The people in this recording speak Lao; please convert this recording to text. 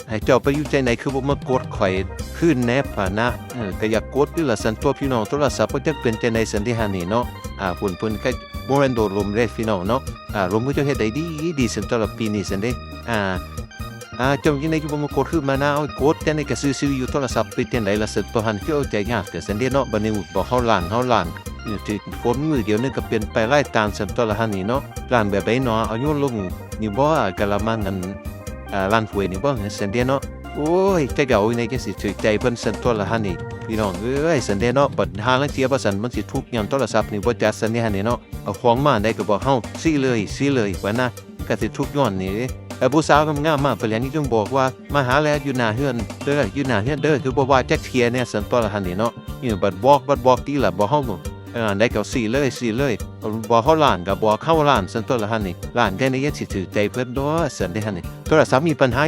ໃຫ້ເຈົ້າໄປຢູ່ໃຈໃດ ຄືບໍ່ມາກົດຂ້ອຍຄືນແດ່ພະນະ. ເອີ ກະຢາກກົດຢູ່ລະຊັ້ນຕົວະ ພີ່ນ້ອງ, ໂທລະສັບບໍ່ຈັກເປັນຈັ່ງໃດຊັ້ນເດຫັ້ນນີ້ເນາະ. ອາ ພຸ້ນເພິ່ນກະບໍ່ແມ່ນໂດນລົມເດ້ພີ່ນ້ອງເນາະ. ອາ ລົມເຂົາເຈົ້າເຮັດໄດ້ດີໆຊັ້ນຕົວະ ລະປີນີ້ຊັ້ນເດ. ອາ ອາ ເຈົ້າຈັ່ງໃດຄືບໍ່ມາກົດຄືມານະ? ເອົາ ກົດຈັ່ງໃດກະຊື່ໆຢູ່ ໂທລະສັບເປັນຈັ່ງໃດລະຊັ້ນຕົວະຫັ້ນ ຄືເອົາໃຈຍາກແທ້ຊັ້ນເດເນາະ. ບາດນີ້ບອກເຮົາລ້ານ ເຮົາລ້ານ ຖືກກົດມື້ດຽວໜຶ່ງກະປ່ຽນໄປຫຼາຍຕ່າງຊັ້ນຕົວະລະຫັ້ນນີ້ເນາະ. ລ້ານແບບໃດເນາະ? ເອົາໂຍນລົງນີ້ບໍ່? ອາ ກະລະມັງອັນ ອາ ລ້ານຖ້ວຍນີ້ບໍ່ຊັ້ນເດເນາະ. ໂອ້ຍ ຈັກເອົາແນວໃດຈັ່ງຊິຖືກໃຈເພິ່ນຊັ້ນຕົວະລະຫັ້ນນີ້ ພີ່ນ້ອງເອີຍ ຊັ້ນເດເນາະ. ບັດຫາລາງເທື່ອວ່າຊັ້ນ ມັນຊິທຸກຍ້ອນໂທລະສັບນີ້ບໍ່ຈັກຊັ້ນເດຫັ້ນນີ້ເນາະ. ເອົາຂອງມາອັນໃດກະບອກເຮົາ ຊີ້ເລີຍ ຊີ້ເລີຍວ່ານະ. ກະຊິທຸກຍ້ອນນີ້ເດ້. ແລ້ວຜູ້ສາວງາມໆມາປະແລ້ວນີ້ຈຶ່ງບອກວ່າ ມາຫາແລ້ວຢູ່ໜ້າເຮືອນເດີ ຢູ່ໜ້າເຮືອນເດີ ຄືບໍ່ວ່າຈັກເທື່ອແດ່ຊັ້ນຕົວະລະຫັ້ນນີ້ເນາະ. ນີ້ບັດບອກ ບັດບອກຕິລະ ບອກເຮົາ ເອີ ອັນໃດກະຊີ້ເລີຍ ຊີ້ເລີຍ. ບອກເຮົາລ້ານກະບອກເຮົາລ້ານຊັ້ນຕົວະລະຫັ້ນນີ້. ລ້ານແດ່ນີ້ຍັງຊິຖືກໃຈເພິ່ນບໍ່ຊັ້ນເດຫັ້ນນີ້. ໂທລະສັບມີປັນຫາ